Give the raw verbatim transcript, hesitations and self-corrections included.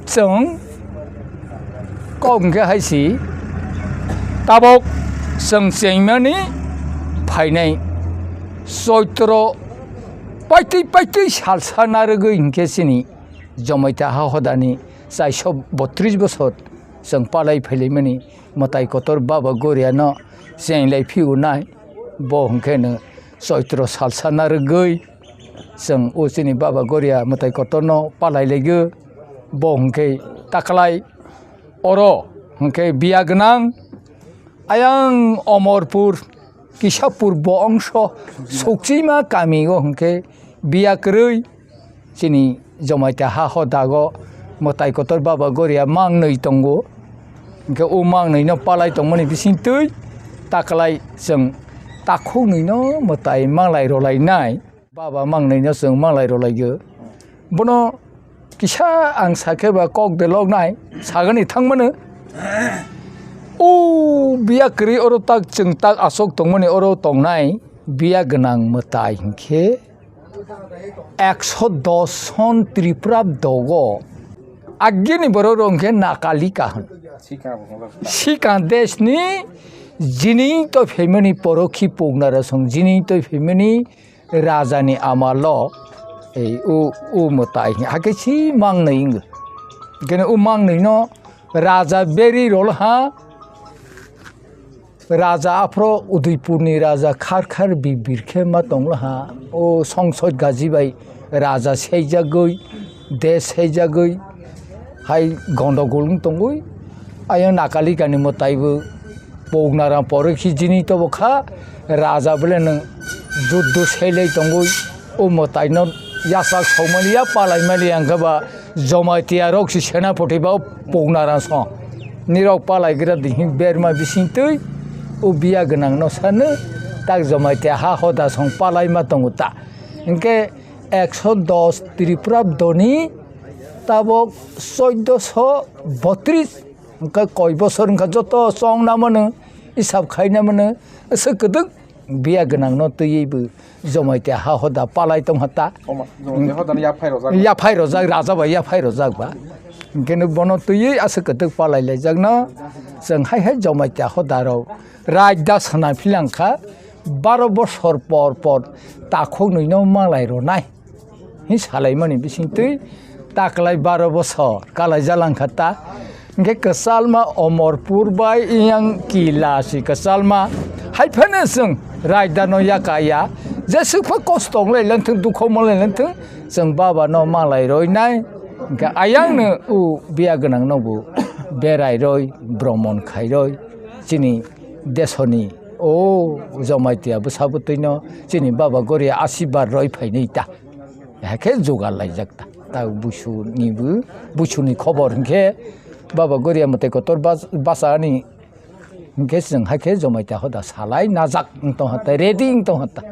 Chwng kok hwnkhe hai si, tabok chwng chengmani phainai Choitro paitwi paitwi salsa narwgwi hwnkhe chini Jomaita ha hodani chaiso botris bosor chwng palai phailaimani mwtai kotor Baba Goriano chenglai phiyunai. Bo hwnkhe no Choitro salsa narwgwi chwng o chini Baba Goria mwtai kotorno palai laigwi. Bo hwnkhe taklai oro hwnkhe biya gwnang ayang Omorpur kisa purbo ongso Sukchima kami o hwnkhe biya kwrwi chini Jomaita ha hodago mwtai kotor Baba Goria mangnwi tongo. Hwnkhe o mangnwino palai tongmani bisingtwi taklai chwng takhuknwino mwtai manglai rwlainai. Baba mangnwino chwng manglai rwlaio. Bono kisa ang sakhe ba kok de loknai sagani thangmano. O biya kwrwi oro tak chwng tak asok tongmani oro tongnai biya gwnang mwtai hwnkhe ekso dos son Tripura dogo. Agini borok rok hwnkhe Nakalika hwn. Sikang deshni jini to phaimani porokhi pugnara song jini to phaimani rajani amalo ei u u mwtai hakhe si mangnwi wngwi. Kene u mangnwino raja beri rol ha. Raja aphro Udaipurni raja khar khar bibir khe ma tonglo ha. O Songsod Gaji bai raja seijagwi, desh seijagwi hai gondogol wng tongwi. Ayang Nakalikani mwtaibo Pognaram pore khi jini tobo kha raja bole nwng juddo seilai tongwi. O mwtaino yachak sokmani ya palai mani ang khe ba Jomaitiya rok si senapoti ba o Pognaram song. Nirok palai gra di hin berma bising twi o biya gwnang no sano tak Jomaitiya ha hoda song palai ma tongo ta. Hinkhe ekso dos Tripura doni tabok choiddosho botris hinkhe koi bosor hinkhe joto chong na mano isab khai na mano se kwdwk biya gwnang no twiwi bo Jomaitiya ha hoda palai tong ha ta. Oma, Jomaitiya hodani yaphai rojak. Yaphai rojak, raja bai yaphai rojak ba. Hinkhe no bono twiwi aswk kwtwk palai laijak no. Chwng hai hai Jomaitiya hoda rok raida sana philang kha, baro bosor por por takhuk nwi no malai rwnai. Hi salaimani bisingtwi taklai baro bosor kalai jalang kha ta. Hinkhe kwchalma Omorpur bai iyang kila si kwchalma hai phano chwng raida no yaka ya. Jeswk pha kosto wng lai lang thung, dukho wng lai lang thung, chwng baba no malai roi nai. Hinkhe ayang no o biya gwnang no bo berai roi, bromon khai roi, chini desoni o Jomaitiya bwsa bwtwi no chini baba Goria asibar roi phainai ta. Hakhe jugal laijak ta. Ta busu ni bu, busu ni khobor hinkhe baba Goria mwtai kotor bas-, basa ani hinkhe chwng hakhe Jomaitiya hoda salai najak wng tong ha ta, ready wng tong ha ta.